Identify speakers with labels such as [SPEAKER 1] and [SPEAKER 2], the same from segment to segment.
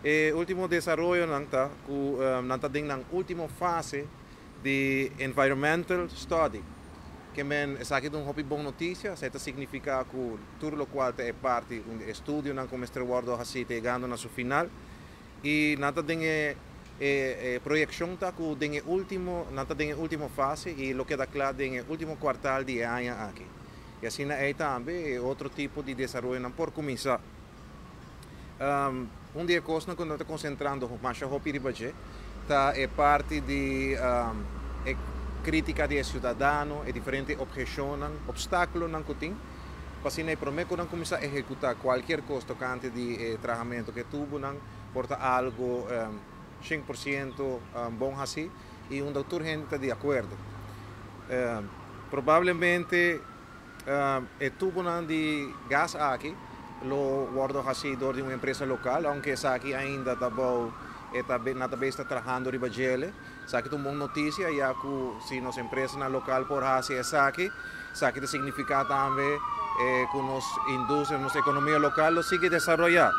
[SPEAKER 1] E último desaroyonan ta ku nan ta den nan último fase di environmental study. Ke men esaki ta un hopi bon notisia, esei ta signifiká ku tur lokual ta e parti un di estudionan ku mester wòrdu hasí ta yegando na su final i nan ta den e e proyekshon ta ku den e último nan ta den e último fase i lo keda kla den e último kuartal di e aña aki. I asina ei tambe e otro tipo di desaroyonan por kuminsá. Un di e kosnan ku nos ta konsentrando masha hopi riba dje ta e parti di e krítika di e siudadano, e diferente opheshonnan, opstákulonan ku tin, pa asina e promé ku nan kuminsá ehekutá kualkier kos tokante di e trahamentu ku e tubunan por ta algu 100% bon hasí i unda tur hende ta di akuerdo. Probablemente E tubonan di gas aki lo wordo haci door di un empresa local, aunke esaki ainda ta bou e ta nan ta bes ta trahando riba djele. Esaki ta un bon noticia ya cu si nos empresanan local por haci esaki, esaki ta significa tambe cu nos industria, nos economia local lo sigui desaroya.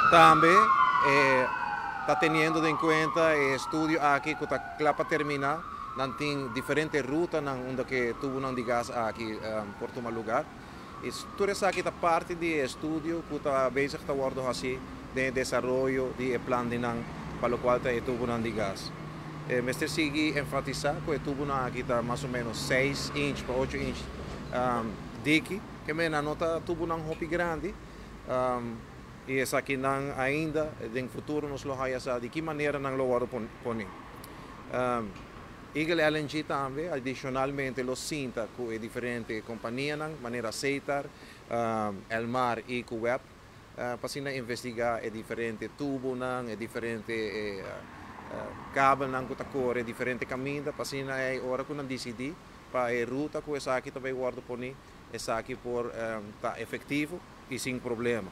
[SPEAKER 1] Tambe e ta teniendo den cuenta e estudio aki cu ta. Kla pa terminá, nan tin diferente rutanan unda ku tubunan di gas aki por tuma lugar. I tur esaki ta parti di e estudio ku ta bezig ta wòrdu hasí den e desaroyo di e plan di nan pa lokual ta e tubunan di gas. Mester sigui enfatisá ku e tubunan aki ta mas o ménos seis inch pa ocho inch diki, ke mena no ta tubunan hopi grandi. I esakinan ainda den futuro nos lo haya sa di ki manera nan lo wòrdu poni. Eagle LNG tambe adishonalmente lo sinta ku e diferente kompanianan manera Setar, Elmar i ku web pa asina investigá e diferente tubunan, e diferente kabelnan ku ta kore diferente kaminda pa asina ei ora ku nan disidí pa e ruta ku esaki ta bai wòrdu poni esaki por ta efektivo. I sin problema.